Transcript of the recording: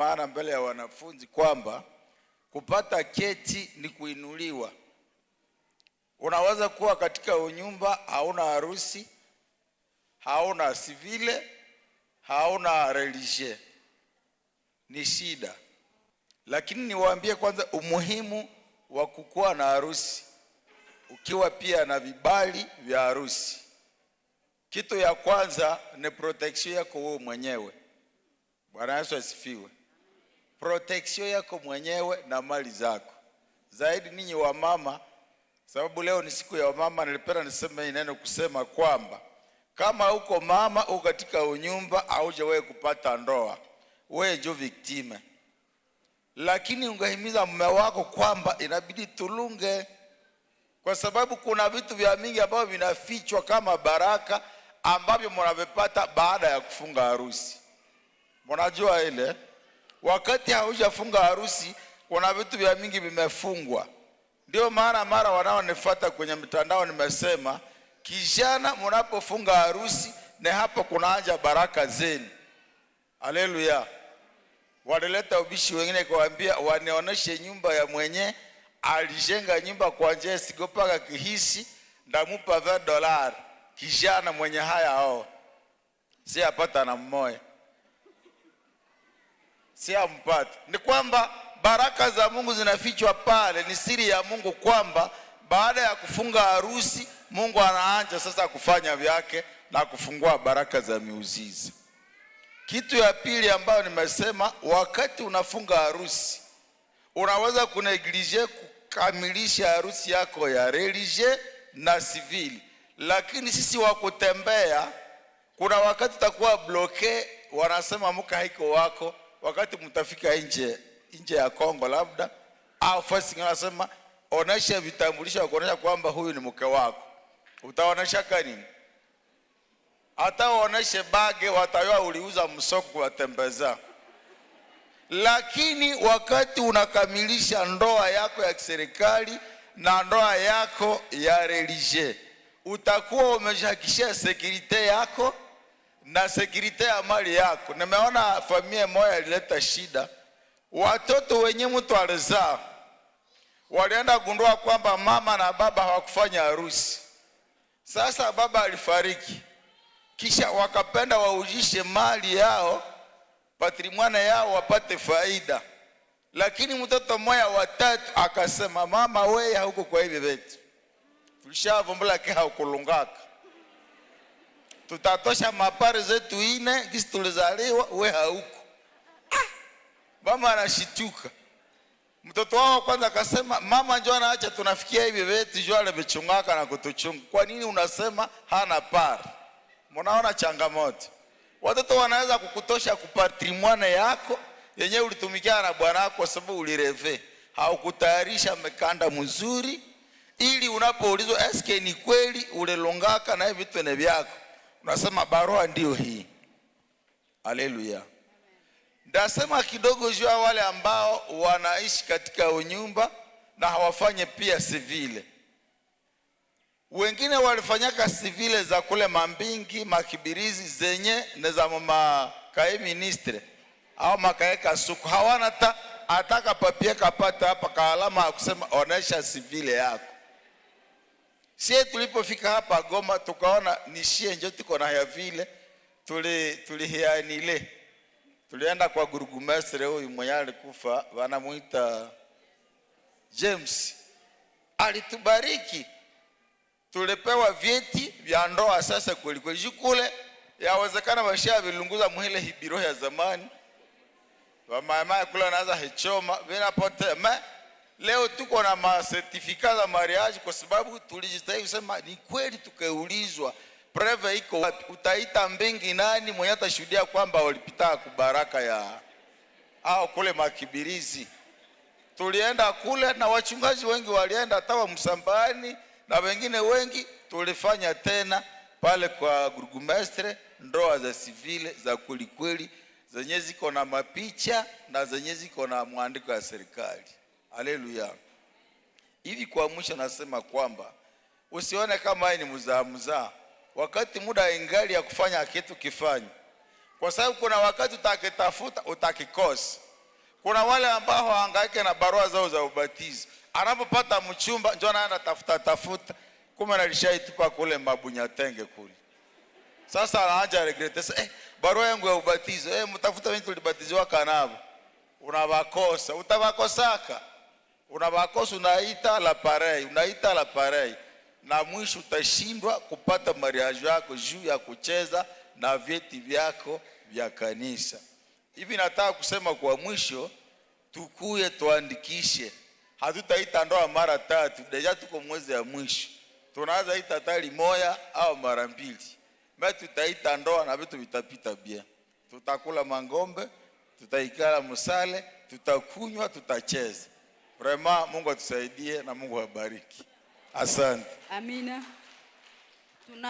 Maana mbele ya wanafunzi kwamba kupata cheti ni kuinuliwa. Unaweza kuwa katika unyumba hauna harusi, hauna civil, hauna religieux, ni shida. Lakini niwaambie kwanza umuhimu wa kukuwa na harusi, ukiwa pia na vibali vya harusi. Kitu ya kwanza ni protection yako wewe mwenyewe. Bwana Yesu asifiwe. Protection yako mwenyewe na mali zako. Zaidi ninyi wamama, sababu leo ni siku ya wamama, nilipenda niseme hii neno kusema kwamba kama uko mama uko katika unyumba haujawahi kupata ndoa, wewe ndio victime. Lakini ungehimiza mume wako kwamba inabidi tulunge, kwa sababu kuna vitu vya mingi ambavyo vinafichwa kama baraka ambavyo mnavipata baada ya kufunga harusi. Mnajua ile wakati haujafunga harusi, kuna vitu vya mingi vimefungwa. Ndio maana mara wanaonifuata kwenye mitandao nimesema, kijana, mnapofunga harusi ni hapo kunaanja baraka zenu. Haleluya! Walileta ubishi wengine kuambia wanionyeshe nyumba ya mwenye alijenga nyumba kwa njia sigopaka kihisi, ndamupa $20. Kijana mwenye haya hao si apata na mmoja si ampate. Ni kwamba baraka za Mungu zinafichwa pale, ni siri ya Mungu kwamba baada ya kufunga harusi Mungu anaanza sasa kufanya vyake na kufungua baraka za miujiza. Kitu ya pili ambayo nimesema, wakati unafunga harusi unaweza kunégliger kukamilisha harusi yako ya religieux na civil, lakini sisi wa kutembea, kuna wakati utakuwa bloqué, wanasema mke haiko wako, wakati mtafika nje nje ya Kongo labda au fasi ingine, wanasema onesha vitambulisho kuonesha kwamba huyu ni mke wako. Utaonesha kanini? Hata uoneshe bague, watayua uliuza msoko kuwatembeza. Lakini wakati unakamilisha ndoa yako ya kiserikali na ndoa yako ya religieux, utakuwa umeshakishia sécurité yako na sécurité ya mali yako. Nimeona familia moja ilileta shida, watoto wenye mtu alizaa walienda gundua kwamba mama na baba hawakufanya harusi. Sasa baba alifariki, kisha wakapenda waujishe mali yao, patrimoine yao, wapate faida, lakini mtoto mmoja watatu akasema, mama wewe hauko kwa hivi vitu, tulishavumbula ke haukulungaka, tutatosha maparts zetu ine kisi tulizaliwa, we hauko. Ah, mama anashituka. Mtoto wao kwanza akasema, mama njoo anaacha tunafikia hivi vitu, njoo alivichungaka na kutuchunga. Kwa nini unasema hana part? Mnaona changamoto. Watoto wanaweza kukutosha kupatrimoine yako yenyewe ulitumikia na bwana wako, kwa sababu ulirêver, haukutayarisha mkanda mzuri, ili unapoulizwa eske ni kweli ulilongaka na hivi vitu ni vyako, unasema barua ndio hii. Haleluya. Ndasema kidogo juu ya wale ambao wanaishi katika unyumba na hawafanye pia civil. Wengine walifanyaka civil za kule Mambingi, Makibirizi zenye ni za makae ministre au makae kasuku, hawana ta ataka papier kapata hapa kaalama ya kusema onesha civil yako. Sie tulipofika hapa Goma tukaona ni shie njo tuko na ya vile tuli tulihianile, tulienda kwa bourgmestre huyu mwenye alikufa, wanamuita James, alitubariki, tulipewa vyeti vya ndoa. Sasa kweli kweli kule yawezekana washa vilunguza mwile hibiro ya zamani, wamama kule wanaanza hichoma vinapotea. Me leo tuko na macertificats za mariage kwa sababu tulijitahidi kusema ni kweli, tukaulizwa preuve iko wapi? Utaita mbingi nani mwenye atashuhudia kwamba walipita kubaraka ya au kule Makibirizi? Tulienda kule na wachungaji wengi walienda, hata wa Msambani na wengine wengi. Tulifanya tena pale kwa bourgmestre ndoa za civil za kweli zenye ziko na mapicha na zenye ziko na mwandiko ya serikali. Haleluya! Hivi kwa mwisho nasema kwamba usione kama hii ni mzaa mzaa, wakati muda ingali ya kufanya kitu kifanye, kwa sababu kuna wakati utakitafuta utakikosa. Kuna wale ambao hawangaike na barua zao za ubatizo, anapopata mchumba njo anaenda tafuta tafuta, kumbe alishaitupa kule Mabunyatenge kule. Sasa anaanza regretter sasa, barua yangu ya ubatizo, mtafuta wengi tulibatiziwa kanabo. Unawakosa, utawakosaka. Unawakosa, unaita l'appareil, unaita l'appareil. Na mwisho utashindwa kupata mariage yako juu ya kucheza na vyeti vyako vya kanisa. Hivi nataka kusema kwa mwisho, tukuye tuandikishe. Hatutaita ndoa mara tatu, déjà tuko mwezi ya mwisho. Tunaweza ita tali moya au mara mbili. Mais tutaita ndoa na vitu vitapita bien. Tutakula mangombe, tutaikala mu salle, tutakunywa, tutacheza. Vraiment Mungu atusaidie na Mungu abariki. Asante. Amina. Tuna